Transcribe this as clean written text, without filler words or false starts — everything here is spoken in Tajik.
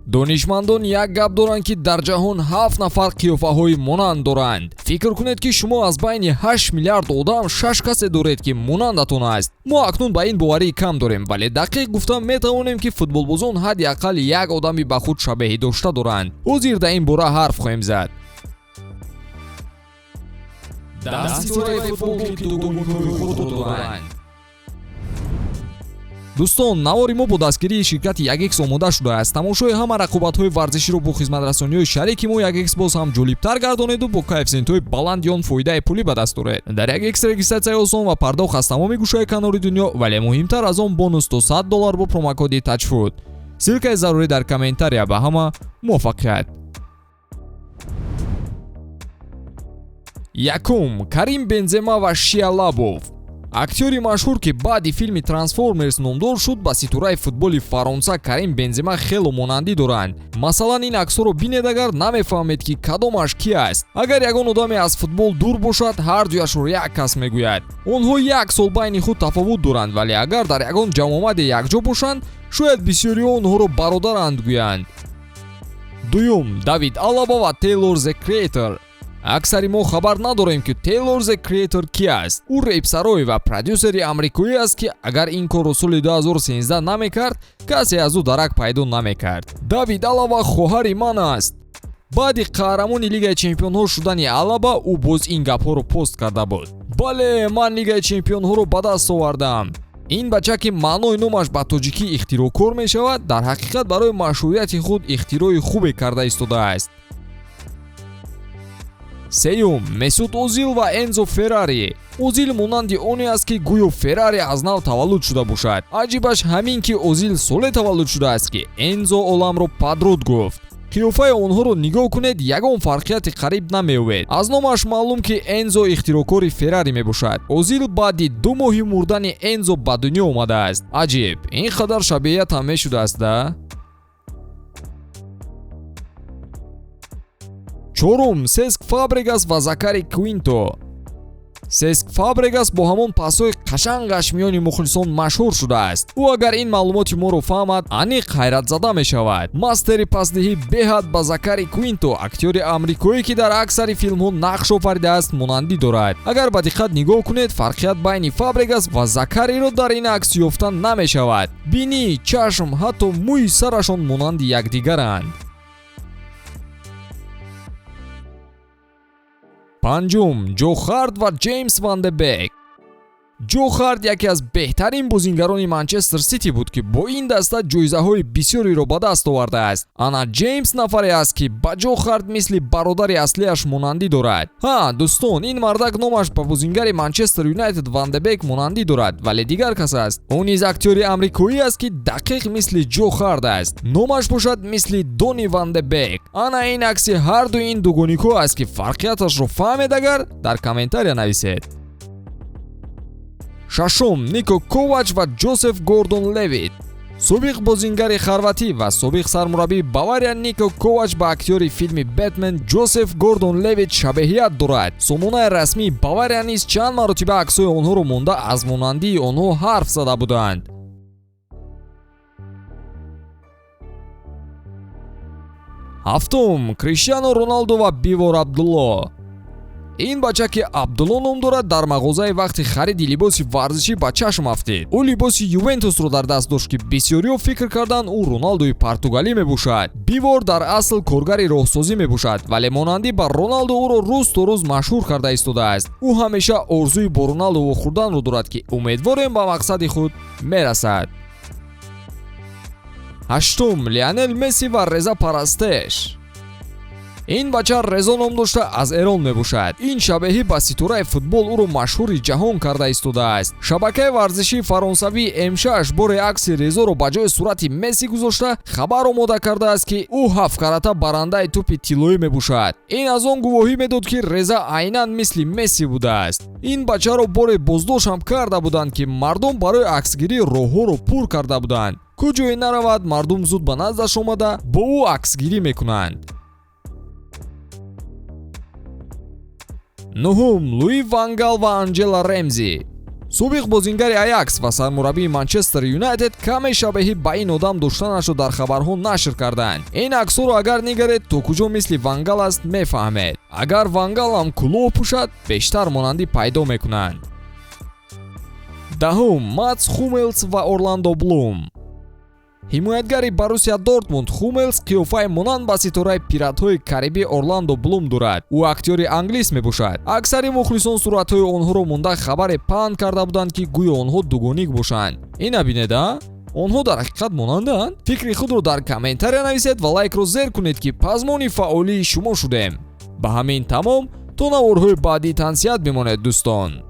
Донишмандон як гап доранд, ки дар ҷаҳон ҳафт нафар қиёфаҳои монанд доранд. Фикр кунед, ки шумо аз байни 8 миллиард одам шаш касе доред, ки монандатон аст. Мо акнун ба ин боварии кам дорем, вале дақиқ гуфта метавонем, ки футболбозон ҳадди ақал як одами ба худ шабеҳӣ дошта доранд. Ҳозир дар ин бора ҳарф хоҳем зад. 10 ситораи футбол, ки дугоникҳои худро доранд. Дӯстон, навори мо бо дастгирии ширкати 1X омода шудааст. Тамошои ҳама рақобатҳои варзиширо бо хизматрасониҳои шарики мо 1X боз ҳам ҷолибтар гардонеду бо коэффисиентҳои баланди он фоидаи пулӣ ба даст оред. Дар 1X регистратсияи осон ва пардохт аз тамоми гӯшаи канори дунё, вале муҳимтар аз он, бонус то 100 доллар бо промокоди TAJFOOT. Ссылкаи зарурӣ дар комментария. Ба ҳама муваффақият! Якум: Карим Бензема ва Шиа Лабов. Актёри машҳур, ки баъди филми «Трансформерс» номдор шуд, ба ситораи футболи Фаронса Карим Бензема хело монандӣ доранд. Масалан, ин аксҳоро бинед, агар намефаҳмед, ки кадомаш ки аст. Агар ягон одаме аз футбол дур бошад, ҳар дуяшро як кас мегӯяд. Онҳо як сол байни худ тафовут доранд, вале агар дар ягон ҷамъомаде якҷо бошанд, шояд бисёриҳо онҳоро бародаранд гӯянд. Дуюм: Давид Алаба ва Тейлор Зе Креатор. Аксари мо хабар надорем, ки Тейлор Зе Креатор ки аст. Ӯ репсарой ва продюсери амрикоӣ аст, ки агар ин корро соли 2013 намекард, касе аз ӯ дарак пайдо намекард. Давид Алаба хоҳари ман аст. Баъди қаҳрамони Лигаи чемпионҳо шудани Алаба, ӯ боз ин гапҳоро пост карда буд: «Бале, ман Лигаи чемпионҳоро ба даст овардам». Ин бача, ки маънои номаш ба тоҷикӣ ихтироъкор мешавад, дар ҳақиқат барои машҳурияти худ ихтирои хубе карда истодааст. Сеюм: Месут Озил ва Энзо Феррари. Озил монанди оне аст, ки гӯё Феррари аз нав таваллуд шуда бошад. Аҷибаш ҳамин, ки Озил соле таваллуд шудааст, ки Энзо оламро падруд гуфт. Қиёфаи онҳоро нигоҳ кунед, ягон фарқияти қариб намеёбед. Аз номаш маълум, ки Энзо ихтироъкори Феррари мебошад. Озил баъди 2 моҳи мурдани Энзо ба дунё омадааст. Аҷиб, ин қадар шабеҳият ҳам мешудааст да. Чорум: Сеск Фабрегас ва Закари Квинто. Сеск Фабрегас бо ҳамон пасҳои қашангаш миёни мухлисон машҳур шудааст. Ӯ агар ин маълумоти моро фаҳмад, аниқ ҳайратзада мешавад. Мастери пасдиҳӣ беҳад ба Закари Квинто, актёри амрикоӣ, ки дар аксари филмҳо нақш офаридааст, монандӣ дорад. Агар ба диққат нигоҳ кунед, фарқият байни Фабрегас ва Закариро дар ин акс ёфта намешавад. Бинӣ, чашм, ҳатто мӯи сарашон монанди якдигаранд. Панҷум: Ҷо Харт ва Ҷеймс Ван де Бек. Ҷо Харт яке аз беҳтарин бозингарони Манчестер Сити буд, ки бо ин даста ҷоизаҳои бисёреро ба даст овардааст. Ана Ҷеймс нафаре аст, ки ба Ҷо Харт мисли бародари аслиаш монандӣ дорад. Ҳа, дӯстон, ин мардак номаш ба бозингари Манчестер Юнайтед Ван де Бек монандӣ дорад, вале дигар кас аст. Ӯ низ актёри амрикоӣ аст, ки дақиқ мисли Ҷо Харт аст. Номаш бошад мисли Дони Ван де Бек. Ана ин акси ҳарду ин дугоникҳо аст, ки фарқияташро фаҳмед, агар дар комментария нависед. Шашум: Нико Ковач ва Ҷозеф Гордон Левит. Собиқ бозингари хорватӣ ва собиқ сармураббии Бавария Нико Ковач ба актёри филми «Бэтмен» Ҷозеф Гордон Левит шабеҳият дорад. Сомонаи расмии Бавария низ чанд маротиба аксҳои онҳоро монда, аз монандии онҳо ҳарф зада буданд. Ҳафтум: Криштиану Роналду ва Бивор Абдулло. Ин бача, ки Абдулло ном дорад, дар мағозаи вақти хариди либоси варзишӣ ба чашм афтид. Ӯ либоси Ювентусро дар даст дошт, ки бисёриҳо фикр карданд, ӯ Роналдои португалӣ мебошад. Бивор дар асл коргари роҳсозӣ мебошад, вале монандӣ ба Роналдо ӯро рӯз то рӯз машҳур карда истодааст. Ӯ ҳамеша орзуи бо Роналдо вохӯрданро дорад, ки умедворем, ба мақсади худ мерасад. Ҳаштум: Лионел Месси ва Реза Парастеш. Ин бача Резо ном дошта, аз Эрон мебошад. Ин шабеҳӣ ба ситораи футбол ӯро машҳури ҷаҳон карда истодааст. Шабакаи варзишии фаронсавии М6 боре акси Резоро ба ҷои сурати Месси гузошта, хабар омода кардааст, ки ӯ ҳафткарата барандаи тӯпи тиллоӣ мебошад. Ин аз он гувоҳӣ медод, ки Реза айнан мисли Месси будааст. Ин бачаро боре боздошт ҳам карда буданд, ки мардум барои аксгирӣ роҳҳоро пур карда буданд. Куҷое наравад, мардум зуд ба наздаш омада, бо ӯ аксгирӣ мекунанд. Нуҳум: Луи Вангал ва Анҷела Ремзи. Собиқ бозингари Аякс ва сармураббии Манчестер Юнайтед каме шабеҳӣ ба ин одам доштанашро дар хабарҳо нашр карданд. Ин аксҳоро агар нигаред, то куҷо мисли Ван Гал аст, мефаҳмед. Агар Ван Гал ҳам кулоҳ пӯшад, бештар монандӣ пайдо мекунанд. Даҳум: Матс Хумелс ва Орландо Блум. Ҳимоятгари Боруссия Дортмунд Хумелс қиёфаи монанд ба ситораи Пиратҳои Карибӣ Орландо Блум дорад. Ӯ актёри англис мебошад. Аксари мухлисон суратҳои онҳоро монда, хабаре паҳн карда буданд, ки гӯё онҳо дугоник бошанд. Ина бинед, а, онҳо дар ҳақиқат монанданд. Фикри худро дар комментария нависед ва лайкро зер кунед, ки пазмони фаъолии шумо шудем. Ба ҳамин тамом. То наворҳои баъдӣ тансиҳат бимонед, дӯстон.